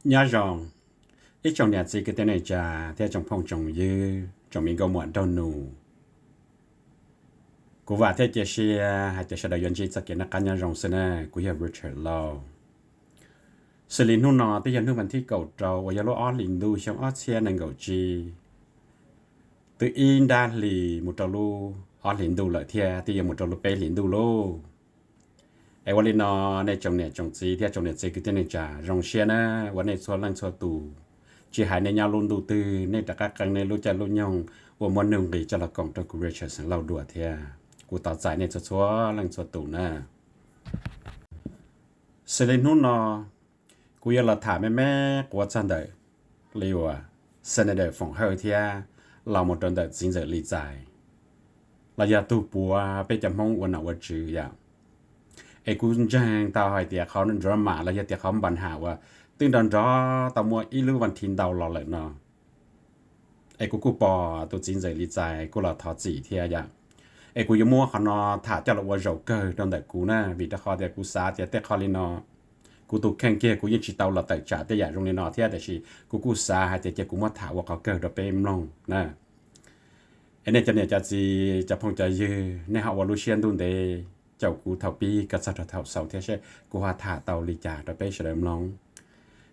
Nyob zoo ib tsoom niam txiv kwv tij neej tsa thiab tsoom phooj tsoom ywg, tsoom me nkauj muam nraug nus. Kuv vam thiab cia siab hais tias sawv daws yuav ntsib txoj kev noj qab nyob zoo xwb na. Kuv yog Richard Lauj. Xws li hnub no twb yog hnub vas thib kaum rau uas yog lub ob hlis ntuj xyoo ob txhiab nees nkaum tsib, twb ib nrab hlis mus rau lub ob hlis ntuj lawm thiab twb yuav mus rau lub peb hlis ntuj lauj. Es ua li no, nej tsoom niam tsoom txiv thiab tsoom niam txiv kwv tij neej tsa, zoo siab na uas nej txhua leej txhua tus, tsis hais nej nyob lub ntuj twg, nej rov qab qee nej lub caij lub nyoog uas muaj nuj nqis coj los koom rau kuv Richard Xeev Lauj dua thiab. Kuv tos txais nej txhua txhua leej txhua tus na. Xws li hnub no, kuv yuav los tham me me quav txog ntawm li uas Senator Foom Hawj thiab los mus rau ntawm txiv ntxawm Lis Txais, los yog tug puav peb cov Hmoob ua nom ua tswv yom. Es kuv ntseeg tau hais tias qhov nrov mam los yog tias qhov npa ham uas twb nrov nrov tau muaj ib lub vas thiv ntau los lawm no, es kuv kuj pom tus txiv ntxawm Lis Txais kuj los thov txim thiab yom. Es kuv yuav muab qhov no tham coj los ua zaum kawg rau ntawm kuv na, vim rau qhov tias kuv xav tias tej qhov li no, kuv tus kheej kiag kuv yeej tsis tau los tawm tsam tej yam zoo li no thiab, tiam sis kuv kuj xav hais tias cia kuv muab tham ua qhov kawg rau peb mloog na. Es nej cov niam cov txiv cov phooj cov ywg, nej ho ua lub siab ntuj ntev caum kuv thaum pib kom txog rau thaum xaus thiab seb kuv ho tham tau li cas rau peb sawv daws mloog.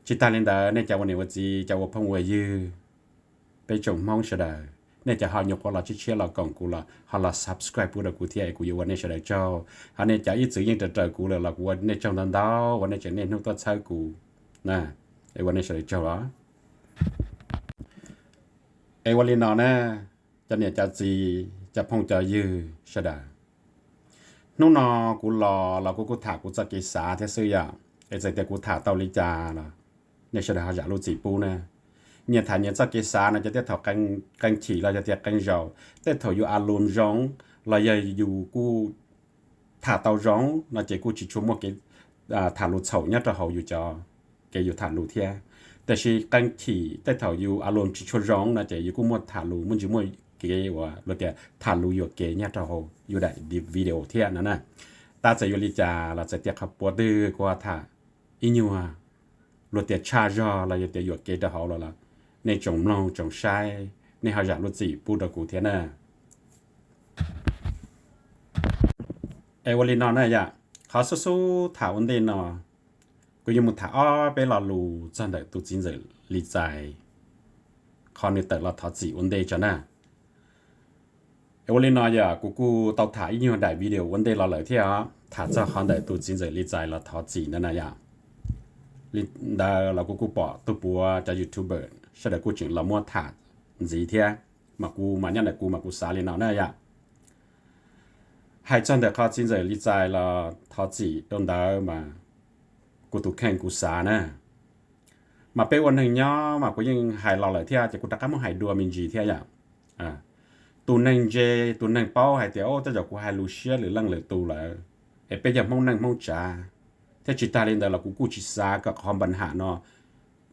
Tsis tas li ntawd, nej cov ua niam ua txiv, cov ua phooj ua ywg, peb tsoom Hmoob sawv daws, nej cov ho nyuam qhuav los tshiab tshiab los koom kuv los ho los subscribe pub rau kuv thiab, es kuv yuav ua nej sawv daws tsaug. Ho nej cov ib txwm yeej raws raws kuv lawm los kuv ua nej tsaug ntau ntau uas nej tseem niaj hnub tuaj txhawb kuv na, es ua nej sawv daws tsaug os. Es ua li no na, cov niam cov txiv cov phooj cov ywg sawv daws, hnub no kuv los los kuv kuj tham kuv txoj kev xav thiab xwb yom. Es txawm tias kuv tham tau li cas los nej sawv daws ho zam lub txim pub na. Nyias tham nyias txoj kev xav no ces tej thaum qee chim los yog tias qee zaus, tej thaum yus a lum zoo los yog yus kuj tham tau zoo no ces kuj tsis tshua muaj kev tham lus txhaum nyob rau hauv yus cov kev yus tham lus thiab. Tiam sis qee chim tej thaum yus a lum tsis tshua zoo no ces yus kuj muaj tham lus muaj ntsis muaj kev uas luag tias tham lus yuam kev nyob rau hauv yus daim video thiab no na. Tab txawm yuav li cas los txawm tias qhov puav twg kuv ho tham ib nyuag luag tias tshaj zog los yog tias yuam kev rau hauv los los, nej tsoom mloog tsoom saib nej ho zam lub txim pub rau kuv thiab na. Es ua li no na yom, qhov xub xub tham ua ntej no, kuv yuav mus tham ob peb lo lus txog ntawm tus txiv ntxawm Lis Txais qhov nws tawm los thov txim ua ntej tso na. Es ua li no yom, kuv kuj tau tham ib nyuag daim video ua ntej los lawm thiab os, tham txog qhov ntawm tus txiv ntxawm Lis Txais los thov txim ntawd na yom. Li ntawd los kuv kuj pom tus puav cov YouTuber sawv daws kuj tseem los muab tham ntxiv thiab, mas kuv mas nyob ntawm kuv mas kuv xav li no na yom. Hais txog ntawm qhov txiv ntxawm Lis Txais los thov txim rau ntawd mas kuv tus kheej kuv xav na, mas peb ua neeg nyob mas kuv yeej hais los lawm thiab ces kuv rov qab muab hais dua me ntsis thiab yom. Tus neeg ntse, tus neeg paub hais tias o tej zaum kuv hais lus siab lwm leej lwm tus lawm, es peb yog Hmoob neej Hmoob tsav, thiab tsis tas li ntawd los kuv kuj tsis xav kom qhov npa ham no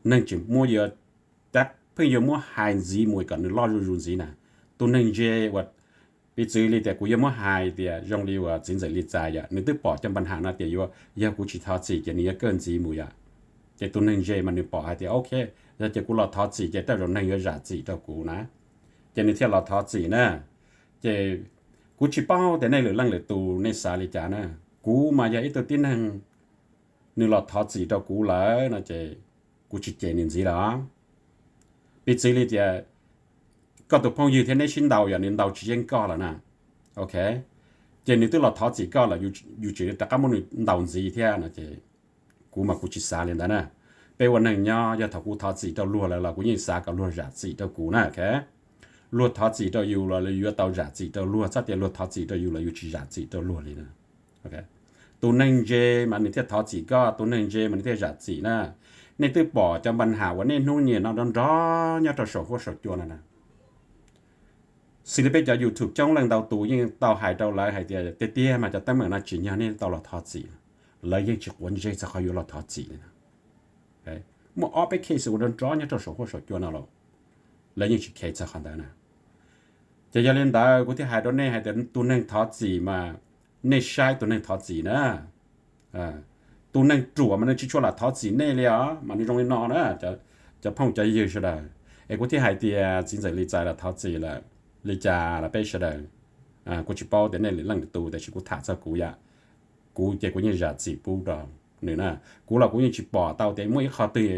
neeg tseem muab yuav, pheej yuav muab hais ntxiv mus kom nws loj zuj zus ntxiv na. Tus neeg ntse uas, piv txwv li tias kuv yuav muab hais tias zoo li uas txiv ntxawm Lis Txais yom, nws twb pom cov npa ham no tias yuav yog kuv tsis thov txim ces nws yuav kawj ntxiv mus yom. Ces tus neeg ntse mas nws pom hais tias ok, yog ces kuv los thov txim ces tej zaum neeg yuav zam txim rau kuv na, ces nws thiaj los thov txim na. Ces kuv tsis paub tias nej lwm leej lwm tus nej xav li cas na. Kuv mas yog ib tug tib neeg, nws los thov txim rau kuv lawm no ces kuv tsis cem nws ntxiv lawm. Piv txwv li tias koj tus phooj ywg thiab neb sib ntaus yom, nws ntaus tsis yeej koj lawm na, ok, ces nws twb los thov txim koj lawm, yus tseem rov qab muab nws ntaus ntxiv thiab no ces kuv mas kuv tsis xav li ntawd na. Peb ua neeg nyob yog thaum kuv thov txim rau luag lawm los kuv yeej xav kom luag zam txim rau kuv na. Luag thov txim rau yus los yus yuav tau zam txim rau luag, txhob tias luag thov txim rau yus los yus tsis zam txim rau luag li na. Tus neeg ntse mas nws thiaj thov txim koj, tus neeg ntse mas nws thiaj zam txim na. Nej twb pom cov npa ham uas niaj hnub niaj no nrov nrov nyob rau saum huab saum cua no na. Xws li peb cov YouTube coob leej ntau tus yeej tau hais rau lawv hais tias tiag tiag mas cov teeb meem no tsim nyog nej tau los thov txim. Lawv yeej tsis quav ntsej txog qhov yuav los thov txim li na. Muaj ob peb case uas nrov nrov nyob rau saum huab saum cua no los lawv yeej tsis khev txog qhov ntawd na. Ces yog li ntawd kuv thiaj hais rau nej hais tias tus neeg thov txim mas nej saib tus neeg thov txim na. Tus neeg ruam mas nws tsis tshua lam thov txim nej li os, mas nws zoo li no na, cov phooj cov ywg sawv daws. Es kuv thiaj hais tias txiv ntxawm Lis Txais los thov txim lawm, li cas los peb sawv daws, kuv tsis paub tias nej lwm leej lwm tus, tiam sis kuv tham txog kuv yam, kuv ces kuv yeej zam txim pub rau nws na. Kuv los kuv yeej tsis pom tau tias muaj ib qho twg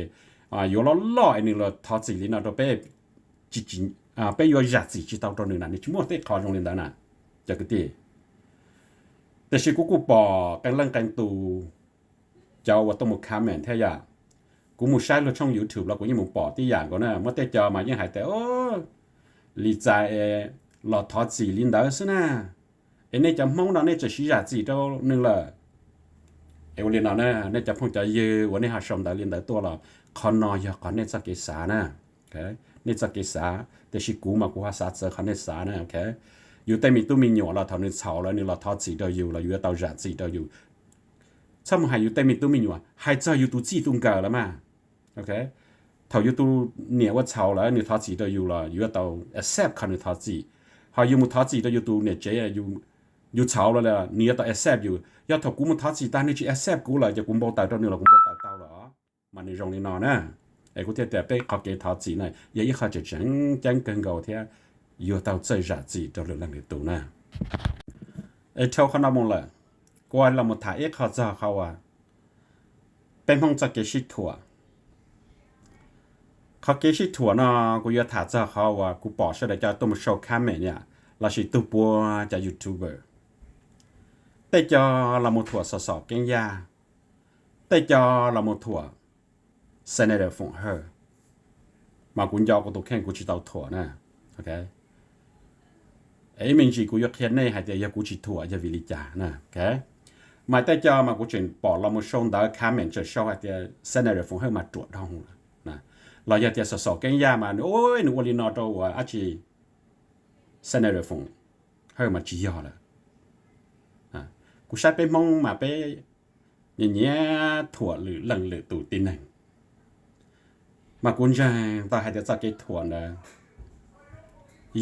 yuav loj loj es nws los thov txim li no rau peb, peb yuav zam txim tsis tau rau nws na, nws tsis muaj tej qho zoo li ntawd na, cov kwv tij. Tiam sis kuv kuj pom qee leej qee tus, cov uas tuaj mus comment thiab yom. Kuv mus saib luag tshooj YouTube los kuv yeej mus pom tib yam nkaus na, muaj tej co mas yeej hais tias, Lis Txais los thov txim li ntawd xwb na, es nej cov Hmoob no nej tseem siv zam txim rau nws lawm. Es ua li no na, nej cov phooj cov ywg uas nej ho sau ntawv li ntawd tuaj los qhov no yog qhov nej txoj kev xav na, nej txoj kev xav, tiam sis kuv mas kuv ho xav txawv qhov nej xav na. Yus tej me tub me nyuam los thaum nws txhaum lawm nws los thov txim rau yus los yus yuav tau zam txim rau yus. Txhob mus hais yus tej me tub me nyuam, hais txog yus tus txij tus nkawm lawm mas. Thaum yus tus niam ua txhaum lawm nws thov txim rau yus los yus yuav tau accept qhov nws thov txim. Ho yus mus thov txim rau yus tus niam tsev, yus txhaum lawm, nws yuav tau accept yus. Yog thaum kuv mus thov txim tag nws tsis accept kuv lawm ces kuv npau taws rau nws los kuv npau taws tau lawm. Mas nws zoo li no na. Es kuv thiaj tias peb qhov kev thov txim na yog ib qho tseem tseem ceeb kawg nkaus thiab yuav tau txawj zam txim rau lwm leej lwm tus na. Es dhau qhov no mus lawm, kuv los mus tham ib qho txog qhov uas peb Hmoob txoj kev sib thuam. Qhov kev sib thuam no kuv yuav tham txog qhov uas kuv pom sawv daws cov tuaj mus sau comment yom, lossis tug puag cov YouTuber. Tej co los mus thuam Xov Xom Keeb Yaj, tej co los mus thuam Senator Foom Hawj, mas kuv nco kuv tus kheej kuv tsis tau thuam na. Ib me ntsis kuv yuav qhia nej hais tias yog kuv tsis thuam yog vim li cas na. Mas tej co mas kuv tseem pom los mus sau ntawv comment tseem sau hais tias Senator Foom Hawj mas ruam dhau lawm, los yog tias Xov Xom Keeb Yaj mas nws ua li no rau uas dab tsi, Senator Foom Hawj mas tsis yog lawm. Kuv saib peb Hmoob mas peb nyiam nyiam thuam lwm leej lwm tus tib neeg. Mas kuv ntseeg tau hais tias txoj kev thuam ntawd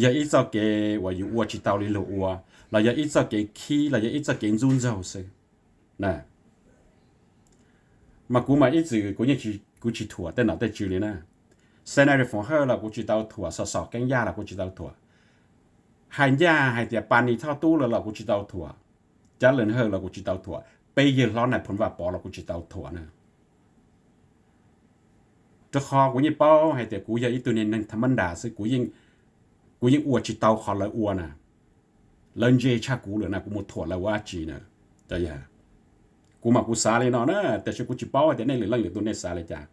yog ib txoj kev uas yus ua tsis tau li luag ua, los yog ib txoj kev khib, los yog ib txoj kev ntxub ntxaug xwb. Mas kuv mas ib txwm kuv yeej, kuv tsis thuam tej nom tej tswv li na. Senator Foom Hawj los kuv tsis tau thuam, Xov Xom Keeb Yaj los kuv tsis tau thuam. Hais ncaj hais tias Pas Nis Thoj Tub lawm los kuv tsis tau thuam, Cab Leej Hawj los kuv tsis tau thuam, peb yawg hlob Nais Phoo Vaj Pov los kuv tsis tau thuam na. Rau qhov kuv yeej paub hais tias kuv yog ib tug neeg tham mab nras xwb, kuv yeej ua tsis tau qhov lawv ua na. Lawv ntse tshaj kuv lawm na, kuv mus thuam lawv ua dab tsi na? Kuv mas kuv xav li no na, tiam sis kuv tsis paub hais tias nej lwm leej lwm tus nej xav li cas.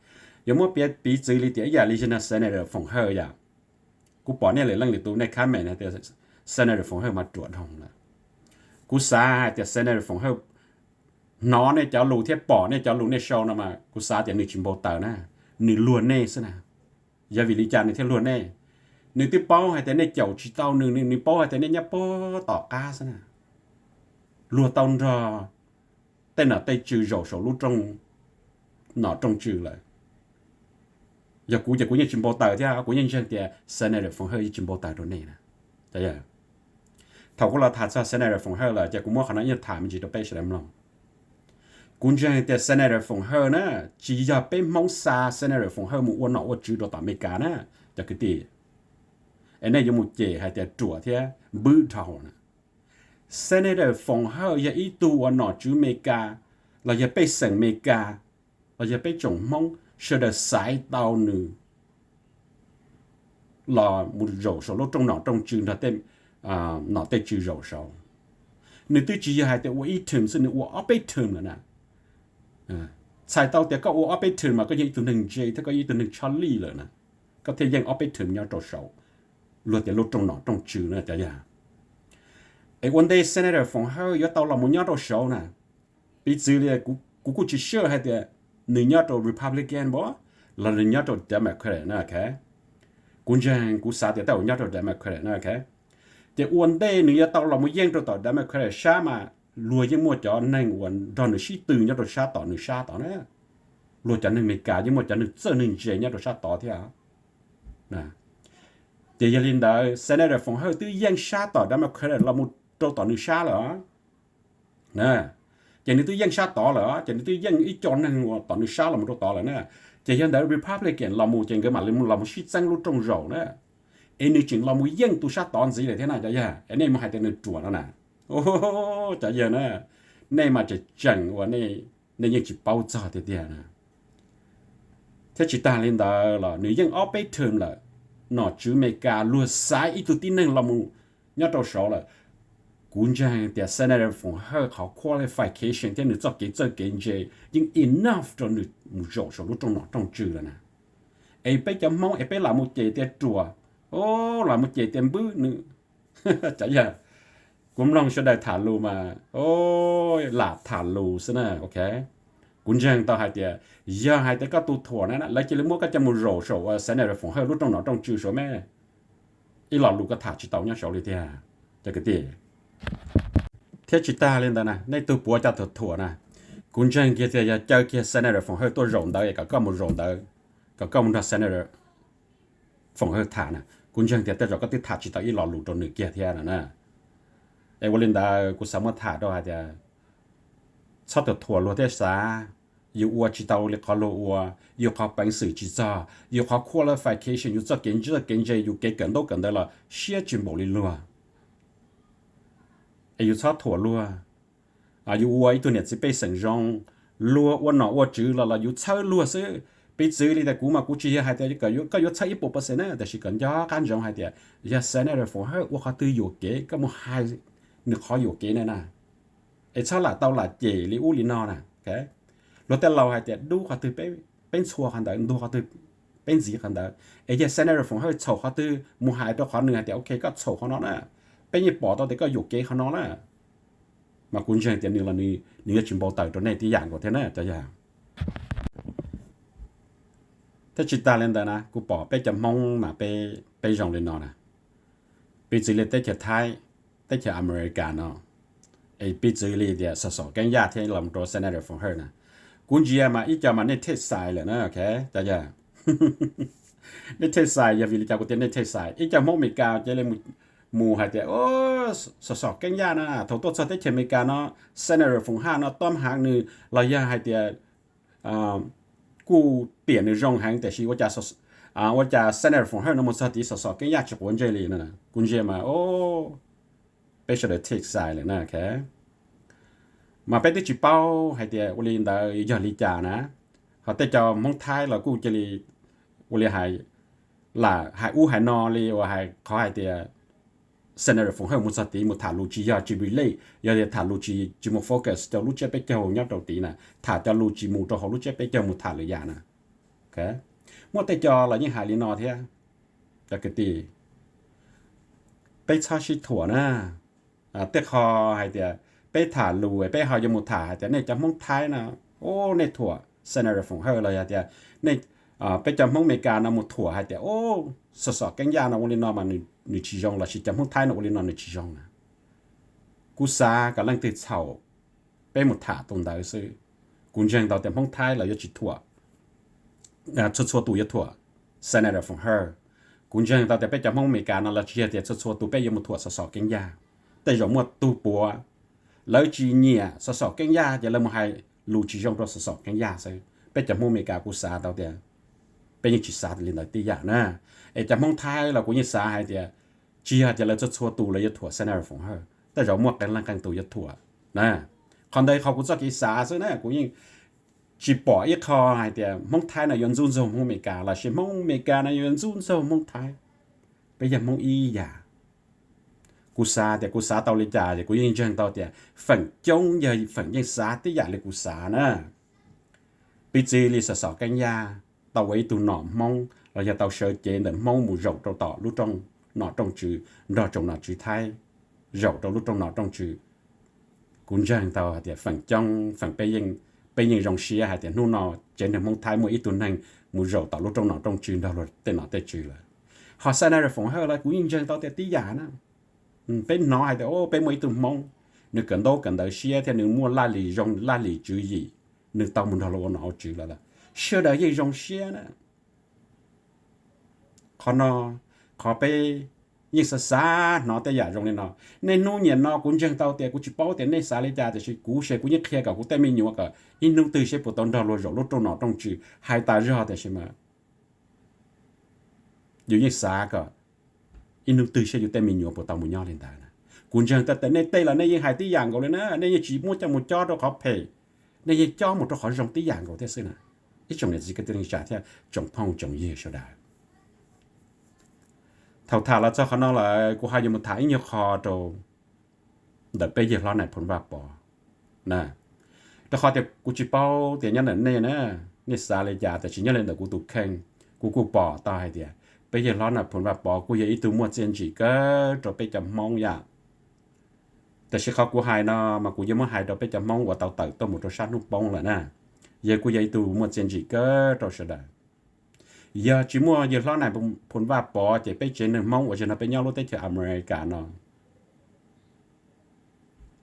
Yuav muab piav piv txwv li tias ib yam li Senator Foom Hawj yom, kuv pom nej lwm leej lwm tus nej comment hais tias Senator Foom Hawj mas ruam dhau lawm. Kuv xav hais tias Senator Foom Hawj hnov nej cov lus thiab pom nej cov lus nej sau no mas kuv xav tias nws tsis npau taws na, nws luag nej xwb na. Yog vim li cas nws thiaj luag nej? Nws twb paub hais tias nej caum tsis tau nws, nws paub hais tias nej nyob puag tom qab xwb na, luag tau nrog tej nom tej tswv zaum saum lub rooj nom rooj tswv lawm. Yog kuv ces kuv yeej tsis npau taws thiab, kuv yeej ntseeg tias Senator Foom Hawj yeej tsis npau taws rau nej na. Thaum kuv los tham txog Senator Foom Hawj lawm ces kuv muab qhov no ib nyuag tham me ntsis rau peb sawv daws mloog. Kuv ntseeg tias Senator Foom Hawj na, tsis yog peb Hmoob xa Senator Foom Hawj mus ua nom ua tswv rau tom Amelikas na, cov kwv tij. Es nej yuav mus cem hais tias ruam thiab npwb dhau na. Senator Foom Hawj yog ib tug uas nom tswv Amelikas, los yog pej xeem Amelikas, los yog peb tsoom Hmoob sawv daws xaiv tau nws los mus zaum saum lub rooj nom rooj tswv nrog tej nom tej tswv zaum saud. Nws twb tsis yog hais tias ua ib term xwb, nws ua ob peb term lawm na. Txhais tau tias koj ua ob peb term mas koj yog ib tug neeg ntse thiab koj yog ib tug neeg tshaj lij lawm na, koj thiaj yeej ob peb term nyob rau saud, luag tias lub rooj nom rooj tswv na cov yawg. Es ua ntej Senator Foom Hawj yuav tau los mus nyob rau saud na, piv txwv li kuv kuj tsis sure hais tias nws nyob rau Republican pab los nws nyob rau Democrat na. Kuv ntseeg kuv xav tias tej zaum nyob rau Democrat na. Ces ua ntej nws yuav tau los mus yeej rau tom Democrat sab mas luag yeej muaj cov neeg uas nrog nws sib tw nyob rau sab tom nws sab tod na. Luag cov neeg Amelikas yeej muaj cov neeg txawj neeg ntse nyob rau sab tod thiab. Ces yog li ntawd Senator Foom Hawj twb yeej sab tom Democrat los mus rau tom nws sab lawm. Ces nws twb yeej sab tod lawm, ces nws twb yeej ib co neeg uas tom nws sab los mus rau tod lawm na. Ces yog ntawd Republican los mus ces nkawd mam li los mus sib txeeb lub rooj zaum na. Es nws tseem los mus yeej tus sab tod ntxiv lawm thiab na cov yawg. Es nej mus hais tias nws ruam no na, cov yawg na, nej mas tseem tseem uas nej yeej tsis paub txog tiag tiag na. Thiab tsis tas li ntawd los nws yeej ob peb term lawm, nom tswv Amelikas luag xaiv ib tug tib neeg los mus nyob rau saud lawm. Kuv ntseeg tias Senator Foom Hawj qhov qualification thiab nws txoj kev txawj kev ntse yeej enough rau nws mus zaum saum lub rooj nom rooj tswv lawm na. Es peb cov Hmoob es peb lam mus cem tias ruam, lam mus cem tias npwb nws, cov yawg, kuv mloog sawv daws tham lus mas lam tham lus xwb na, ok. Kuv ntseeg tau hais tias yog hais tias koj tus thuam na lawv cia li muab koj coj mus zaum saum uas Senator Foom Hawj lub rooj nom rooj tswv saud me, ib lo lus koj tham tsis tau nyob saud li tiag, cov kwv tij. Thiab tsis tas li ntawd na, nej tus puav cov thuam thuam na, kuv ntseeg kiag tias yog caw kiag Senator Foom Hawj tuaj zaum ntawd es kom koj mus zaum ntawd, kom koj mus nrog Senator Foom Hawj tham na, kuv ntseeg tias tej zaum koj twb tham tsis tau ib lo lus rau nws kiag thiab no na. Es ua li ntawd kuv xav muab tham rau hais tias txhob thuam thuam luag thiab xav, yus ua tsis tau li qhov luag ua, yus qhov peev xwm tsis txog, yus qhov qualification, yus txoj kev ntse, txoj kev ntse, yus kev kawm ntaub kawm ntawv los siab tsis npaum li luag. Es yus txhob thuam luag. Yus ua ib tug niam txiv pej xeem zoo, luag ua nom ua tswv los los yus txhawb luag xwb. Piv txwv li tias kuv mas kuv tsis yog hais tias koj yuav txhawb ib puas percent na, tiam sis kom nco qab ntsoov hais tias yog Senator Foom Hawj ua qhov twg yuam kev koj mus hais nws qhov yuam kev na na. Es txhob lam tau lam cem li ub li no na. Luag tej laus hais tias dub qhov twg peb ntxhua qhov ntawd, ntuag qhov twg peb ntxiv qhov ntawd. Es yog Senator Foom Hawj txhaum qhov twg mus hais rau qhov nws hais tias ok koj txhaum qhov no na, peb yeej pom tau tias koj yuam kev qhov no na. Mas kuv ntseeg tias nws los nws yuav tsis npau taws rau nej tib yam nkaus thiab na cov yawg. Thiab tsis tas li ntawd na, kuv pom peb cov Hmoob mas peb zoo li no na, piv txwv li teb chaws Thaib, teb chaws Amelikas no, es piv txwv li tias Xov Xom Keeb Yaj thiab los rau Senator Foom Hawj na, kuv ntsia mas ib co mas nej take side lawm na, ok, cov yawg. Nej take side yog vim li cas kuv tias nej take side? Ib co Hmoob Amelikas cia li mus hais tias Xov Xom Keeb Yaj na thaum tuaj txog teb chaws Amelikas no, Senator Foom Hawj no tom heev nws los yog hais tias kuj piam nws zoo heev tiam sis ua cas Senator Foom Hawj no mus txog tid Xov Xom Keeb Yaj tsis quav ntsej li no. Kuv ntsia mas peb sawv daws take side lawm na, ok. Mas peb twb tsis paub hais tias ua li ntawd yog li cas na. Ho tej cov Hmoob Thaib los kuj cia li ua li hais, lam hais ub hais no li uas hais qhov hais tias Senator Foom Hawj mus txog tid mus tham lus tsis yog tsis relate, yog tias tham lus tsis tsis mus focus rau lub tsiab peb caug nyob rau tid na, tham cov lus tsis mus rau hauv lub tsiab peb caug mus tham lwm yam na. Muaj tej co los yeej hais li no thiab. Cov kwv tij, peb txhob sib thuam na. Tej qho hais tias peb tham lus peb ho yuav mus tham hais tias nej cov Hmoob Thaib no, nej thuam Senator Foom Hawj los yog tias peb cov Hmoob Amelikas no mus thuam hais tias Xov Xom Keeb Yaj no ua li no mas nws tsis zoo lossis cov Hmoob Thaib no ua li no nws tsis zoo na. Kuv xav kom leej twg txhaum peb mus tham tus ntawd xwb. Kuv ntseeg tau tias Hmoob Thaib los yuav tsis thuam, txhua txhua tus yuav thuam Senator Foom Hawj. Kuv ntseeg tau tias peb cov Hmoob Amelikas no los tsis yog tias txhua txhua tus peb yuav mus thuam Xov Xom Keeb Yaj. Tej zaum muaj tus puav lawv tsis nyiam Xov Xom Keeb Yaj ces lawv mus hais lus tsis zoo rau Xov Xom Keeb Yaj xwb. Peb cov Hmoob Amelikas kuv xav tau tias peb yeej tsis xav li ntawd tib yam na. Es cov Hmoob Thaib los kuv yeej xav hais tias tsis yog tias lawv txhua txhua tus lawv yuav thuam Senator Foom Hawj, tej zaum muaj qee leej qee tus yuav thuam na. Qhov ntawd qhov kuv txoj kev xav xwb na, kuv yeej tsis pom ib qho hais tias Hmoob Thaib no yuav ntxub ntxaug Hmoob Amelikas lossis Hmoob Amelikas no yuav ntxub ntxaug Hmoob Thaib. Peb yog Hmoob ib yam. Kuv xav tias kuv xav tau li cas ces kuv yeej ntseeg tau tias feem coob yog feem yeej xav tib yam li kuv xav na. Piv txwv li Xov Xom Keeb Yaj tau ua ib tug nom Hmoob los yog tau sawv cev ntawm Hmoob mus zaum rau tom lub rooj nom rooj tswv nrog tsoom nom tswv Thaib zaum rau lub rooj nom rooj tswv. Kuv ntseeg tau hais tias feem coob feem peb yeej zoo siab hais tias hnub no tsev neeg Hmoob Thaib muaj ib tug neeg mus zaum tom lub rooj nom rooj tswv nrog luag tej nom tej tswv lawm. Ho Senator Foom Hawj los kuv yeej ntseeg tau tias tib yam na. Peb hnov hais tias peb muaj ib tug Hmoob, nws kawm ntaub kawm ntawv siab thiab nws muaj laj lim zoo laj lim tswv yim, nws tau mus nrog luag ua nom ua tswv lawm, sawv daws yeej zoo siab na. Qhov no, qhov peb Yeej xav xav hnov tej yam zoo li no. Niaj hnub nim no kuv ntseeg tau tias, kuv tsis paub tias nej xav li cas, tiam sis kuv ces kuv yeej qhia kom kuv tej me nyuam kom ib hnub twg seb puas tau nrog luag zaum lub rooj nom rooj tswv. Hais tas zog tiam sis mas yus yeej xav kom ib hnub twg seb yus tej me nyuam puas tau mus nyob li ntawd na. Kuv ntseeg tau tias nej tej los nej yeej hais tib yam nkaus li na, nej yeej tsis muab coj mus cob rau qhov phem, nej yeej cob mus rau qhov zoo tib yam nkaus thiab xwb na. Ib tsoom niam txiv kwv tij neej tsa thiab tsoom phooj tsoom ywg sawv daws, thaum tham los txog qhov no lawm kuv ho yuav mus tham ib nyuag qho rau ntawm peb yawg hlob Nais Phoo Vaj Pov na. Rau qhov tias kuv tsis paub tias nyob ntawm nej na, nej xav li cas, tiam sis nyob li ntawm kuv tus kheej, kuv kuj pom tau hais tias peb yawg hlob Nais Phoo Vaj Pov kuj yog ib tug muaj txiaj ntsim kawg rau peb cov Hmoob yam. Tiam sis qhov kuv hais no mas kuv yuav muab hais rau peb cov Hmoob uas tau tawm tuaj mus rau sab hnub poob lawm na. Yawg kuj yog ib tug muaj txiaj ntsim kawg rau sawv daws. Yog tsis muaj yawg hlob Nais Phoo Vaj Pov ces peb tsev neeg Hmoob uas zaum no peb nyob lub teb chaws Amelikas no,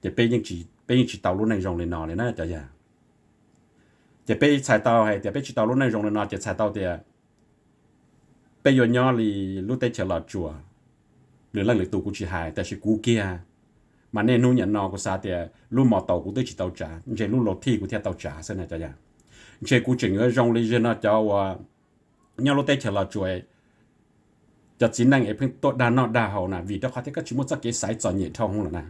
ces peb yeej tsis tau lub neej zoo li no li na cov yawg. Ces peb txhais tau hais tias peb tsis tau lub neej zoo li no ces txhais tau tias peb yuav nyob li lub teb chaws Los Tsuas. Lwm leej lwm tus kuv tsis hais, tiam sis kuv kiag mas niaj hnub nim no kuv xav tias lub mos taus kuv twb tsis tau tsav, ntshe lub los thij kuv thiaj tau tsav xwb na cov yawg. Ntshe kuv tseem yuav zoo li zaum no cov uas nyob lub teb chaws Los Tsuas, cov txiv neej es pheej tuaj dag noj dag haus na, vim rau qhov tias koj tsis muaj txoj kev xaiv txom nyem dhau hwv lawm na.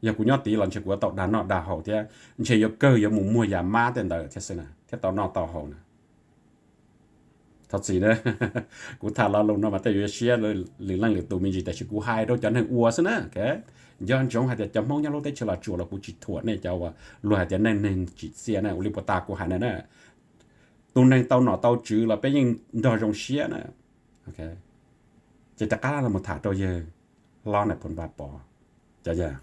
Yog kuv nyob tid los ntshe kuv yuav tau dag noj dag haus thiab ntshe yuav kawg yuav mus muag yam mab tej ntawd thiab xwb na thiaj tau noj tau haus na. Thov txim, kuv tham lo lus no mas tej yuav siab lwm leej lwm tus me ntsis, tiam sis kuv hais rau cov neeg ua xwb na. Nco ntsoov hais tias cov Hmoob nyob lub teb chaws Los Tsuas los kuv tsis thuam nej cov uas luag hais tias neej neeg tsim txiaj na, ua li puas tas kuv hais na na. Tus neeg tau nom tau tswv los peb yeej nrog zoo siab na. Ces rov qab los tham rau yawg hlob Nais Phoo Vaj Pov. Cov yawg,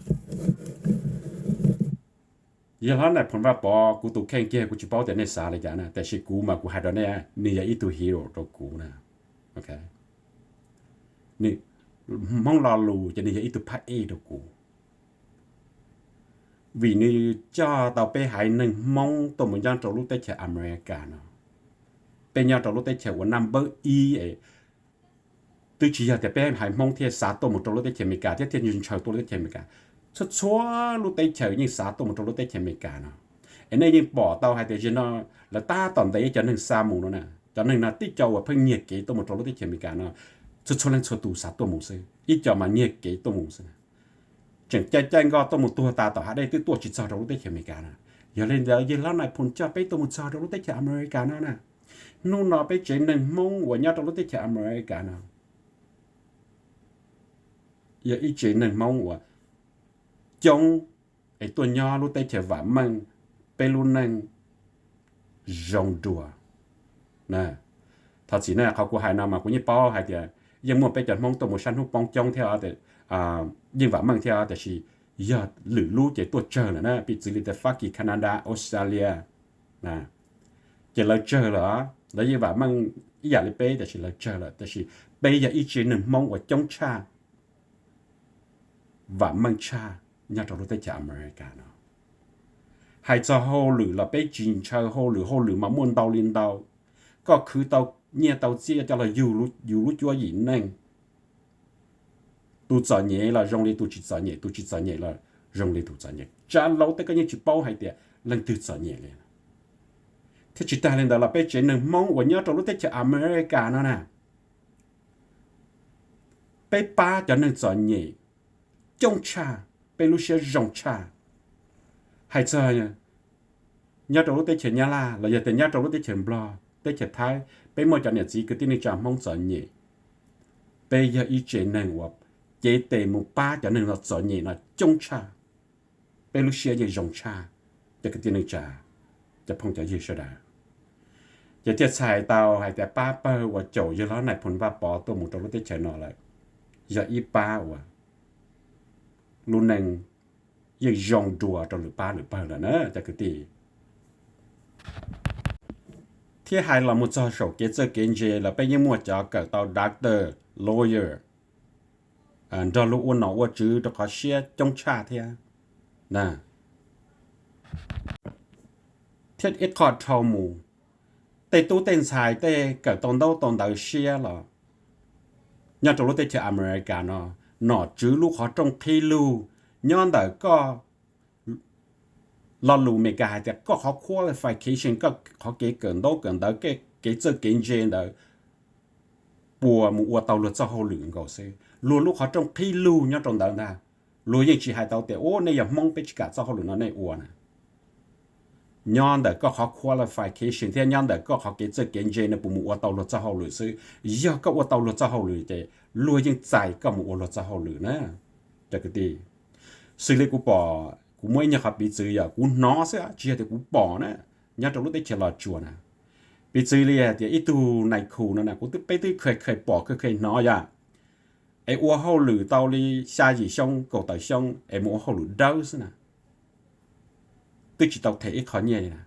yawg hlob Nais Phoo Vaj Pov, kuv tus kheej kiag kuv tsis paub tias nej xav li cas na, tiam sis kuv mas kuv hais rau nej, nws yog ib tug hero rau kuv na. Hmoob lo lus ces nws yog ib tug phab ej rau kuv, vim nws coj tau peb haiv neeg Hmoob tuaj mus nyob rau lub teb chaws Amelikas no. Peb nyob rau lub teb chaws uas naj npawb ib, twb tsis yog tias peb haiv Hmoob thiaj xav tuaj mus rau lub teb chaws Amelikas thiab thiaj ntshaw tuaj lub teb chaws Amelikas. Txhua txhua lub teb chaws yeej xav tuaj mus rau lub teb chaws Amelikas no. Es nej yeej pom tau hais tias zaum no lawv tab tom ntes cov neeg xa mus no na. Cov neeg no tib co uas pheej nyiag kev tuaj mus rau lub teb chaws Amelikas no, txhua txhua leej txhua tus xav tuaj mus xwb, ib co mas nyiag kev tuaj mus xwb. Tseem caij caij nkoj tuaj mus tuag tas tom hav dej twb tuaj tsis txog rau lub teb chaws Amelikas na. Yog li ntawd yawg hlob Nais Phoo coj peb tuaj mus txog rau lub teb chaws Amelikas no na. Hnub no peb tsev neeg Hmoob uas nyob rau lub teb chaws Amelikas no yog ib tsev neeg Hmoob uas coob es tuaj nyob lub teb chaws vam meej, peb lub neej zoo dua. Thov txim na, qhov kuv hais no mas kuv yeej paub hais tias yeej muaj peb cov Hmoob tuaj mus sab hnub poob coob thiab, yeej vam meej thiab, tiam sis yog lwm lub ces tuaj tsawg lawm na, piv txwv li tias Fab Kis, Canada, Australia, ces lawv tsawg lawm, lawv yeej vam meej ib yam li peb, tiam sis lawv tsawg lawm, tiam sis peb yog ib tsev neeg Hmoob uas coob tshaj, vam meej tshaj nyob rau lub teb chaws Amelikas no. Hais txog hauj lwm los peb tsis ntshaw hauj lwm, hauj lwm mas muaj ntau li ntau. Koj khwv tau nyiaj tau txiaj coj los yug yus lub cuab yim neej. Tus txom nyem los zoo li tus tsis txom nyem, tus tsis txom nyem los zoo li tus txom nyem. Tsab laub tej koj yeej tsis paub hais tias leej twg txom nyem li. Thiab tsis tag li ntawd los peb tsev neeg Hmoob uas nyob rau lub teb chaws Amelikas no na, peb pab cov neeg txom nyem coob tshaj, peb lub siab zoo tshaj. Hais txog nyob rau lub teb chaws Nyab Laj los yog tias nyob rau lub teb chaws Nplog, teb chaws Thaib, peb muaj cov niam txiv kwv tij neej tsa Hmoob txom nyem, peb yog ib tsev neeg uas cev tes mus pab cov neeg no txom nyem no coob tshaj. Peb lub siab yeej zoo tshaj, cov kwv tij neej tsa, cov phooj cov ywg sawv daws. Ces thiaj txhais tau hais tias pab pawg uas caum yawg hlob Nais Phoo Vaj Pov tuaj mus rau lub teb chaws no lawm, yog ib pab uas lub neej yeej zoo dua rau lwm pab lwm pawg lawm na cov kwv tij. Thiab hais los mus txog saum kev txawj kev ntse los peb yeej muaj cov kawm tau doctor, lawyer nrog luag ua nom ua tswv rau qhov siab coob tshaj thiab. Thiab ib qho dhau mus, tej tub tej ntxhais tej kawm tau ntaub tau ntawv siab los Nyob rau lub teb chaws America no, nom tswv lub qhov rooj qhib lug nyob ntawm koj, lo lus Amelikas hais tias koj qhov qualification, koj qhov kev kawm ntaub kawm ntawv, kev txawj kev ntse ntawd puas mus ua tau luag txoj hauj lwm nkaus xwb. Luag lub qhov rooj qhib lug nyob rau ntawd ntag. Luag yeej tsis hais tau tias u nej yog Hmoob peb tsis kam txoj hauj lwm no nej ua na. Nyob ntawm koj qhov qualification thiab nyob ntawm koj qhov kev txawj kev ntse no puas mus ua tau luag txoj hauj lwm xwb. Yog koj ua tau luag txoj hauj lwm ces luag yeej txais koj mus ua luag txoj hauj lwm na. Cov kwv tij, xws li kuv pom, kuv muab ib nyuag qhov piv txwv yog kuv hnov xwb tsis yog tias kuv pom na, nyob rau lub teb chaws Los Tsuas na. Piv txwv li hais tias ib tug nais khu no na, kuv twb, peb twb kheev kheev pom kheev kheev hnov yom, es ua hauj lwm tau li xya yim xyoo kaum tawm xyoo es mus ua hauj lwm dawb xwb na, twb tsis tau them ib qho nyiaj li na.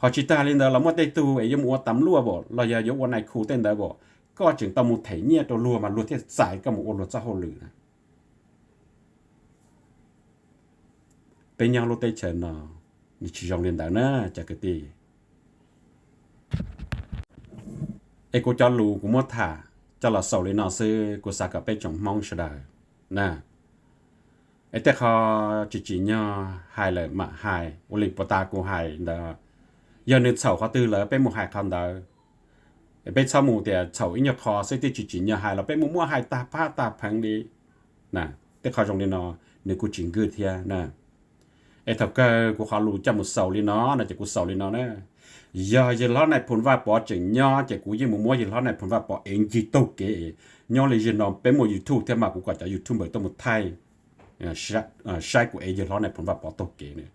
Ho tsis tag li ntawd los muaj tej tug es yuav mus ua tas luaj pam los yog yuav ua nais khu tej ntawd pam, koj tseem tau mus them nyiaj rau luag mas luag thiaj txais koj mus ua luag txoj hauj lwm na. Peb nyob lub teb chaws no nws tsis zoo li ntawd na, cov kwv tij. Es kuv cov lus kuv muab tham coj los xaus li no xwb, kuv xav kom peb tsoom Hmoob sawv daws na, es tej qho tsis tsim nyog hais lawm mam hais, ua li puag ta kuv hais ntawd, yog nws txhaum qhov twg lawm peb mus hais qhov ntawd. Peb txhob mus tias txhaum ib nyuag qho xwb twb tsis tsim nyog hais los peb mus muab hais tag phab tag pheev li. Tej qho zoo li no nws kuj tsis nkag thiab na. Es thaum kawg kuv qhov lus coj mus xaus li no no ces kuv xaus li no na. Yog yawg hlob Nais Phoo Vaj Pov tseem nyob ces kuv yeej mus muab yawg hlob Nais Phoo Vaj Pov ev ncig taug kev. Nyob li zaum no peb muaj YouTube thiab mas kuv kom cov YouTuber tuaj mus thaij, saib kuv ev yawg hlob Nais Phoo Vaj Pov taug kev na.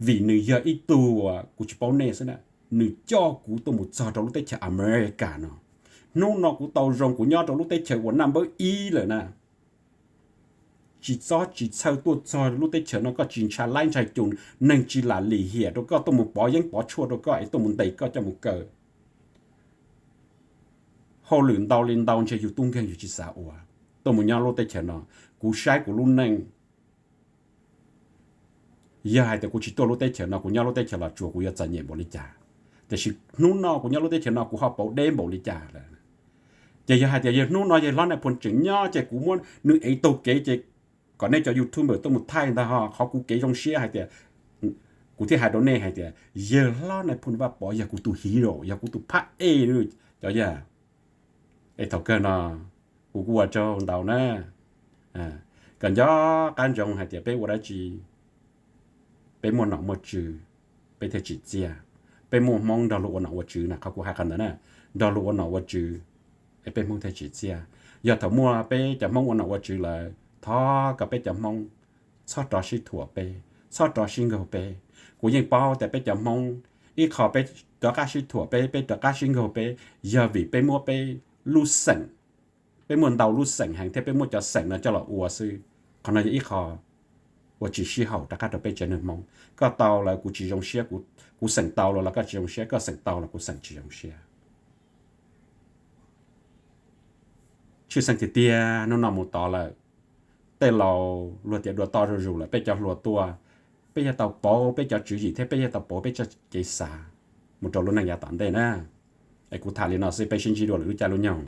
Vim nws yog ib tug uas kuv tsis paub nej xwb na, nws coj kuv tuaj mus txog rau lub teb chaws America no. Hnub no kuv tau zoo kuv nyob rau lub teb chaws uas naj npawb ib lawm na. Tsis txob tsis txhawj tuaj txog lub teb chaws no koj tsis ntshai laib ntshai cum, neeg tsis lam lim hiam rau koj, tuaj mus pov yeeb pov tshuaj rau koj es tuaj mus ntes koj coj mus kaw. Hauj lwm ntau li ntau ntshe yus tub nkeeg yus tsis xav ua. Tuaj mus nyob lub teb chaws no, kuv saib kuv lub neej, yog hais tias kuv tsis tuaj lub teb chaws no, kuv nyob lub teb chaws Los Tsuas kuv yuav txom nyem npaum li cas. Tiam sis hnub no kuv nyob lub teb chaws no kuv ho pauv deb npaum li cas lawm. Ces yog hais tias yog hnub no yawg hlob Nais Phoo tseem nyob ces kuv muab nws ev taug kev ces kom nej cov YouTuber tuaj mus thaij ntag ho. Qhov kuv kev zoo siab hais tias, kuv thiaj hais rau nej hais tias yawg hlob Nais Phoo Vaj Pov yog kuv tus hero, yog kuv tus phab ej, cov yawg. Es thaum kawg no kuv kuj ua tsaug ntau na. Kom nco qab ntsoov hais tias peb ua dab tsi, peb muaj nom muaj tswv, peb thiaj tsim txiaj. Peb muaj Hmoob nrog luag ua nom ua tswv na, qhov kuv hais qhov ntawd na, nrog luag ua nom ua tswv, es peb Hmoob thiaj tsim txiaj. Yog thaum muaj peb cov Hmoob ua nom ua tswv lawm, thov kom peb cov Hmoob txhob rov sib thuam peb, txhob rov sib nkaug peb. Kuv yeej paub tias peb cov Hmoob, ib qho peb rov qab sib thuam peb, peb rov qab sib nkaug peb, yog vim peb muab peb lub xeem, peb muaj ntau lub xeem heev thiab peb muab cov xeem no coj los ua xwb. Qhov no yog ib qho uas tsis sib haum rov qab rau peb tsev neeg Hmoob. Koj tau lawm kuv tsis zoo siab, kuv xeem tau los los koj tsis zoo siab, koj xeem tau los kuv xeem tsis zoo siab. Tshwj xeeb tiag tiag hnub no mus tod lawm, tej laus luag tias dua toj zuj zus lawm, peb cov hluas tuaj, peb yuav tau pauv peb cov tswv yim thiab peb yuav tau pauv peb txoj kev xav mus rau lub neej yav tom ntej na. Es kuv tham li no xwb, peb sib ntsib dua lwm lub caij lub nyoog.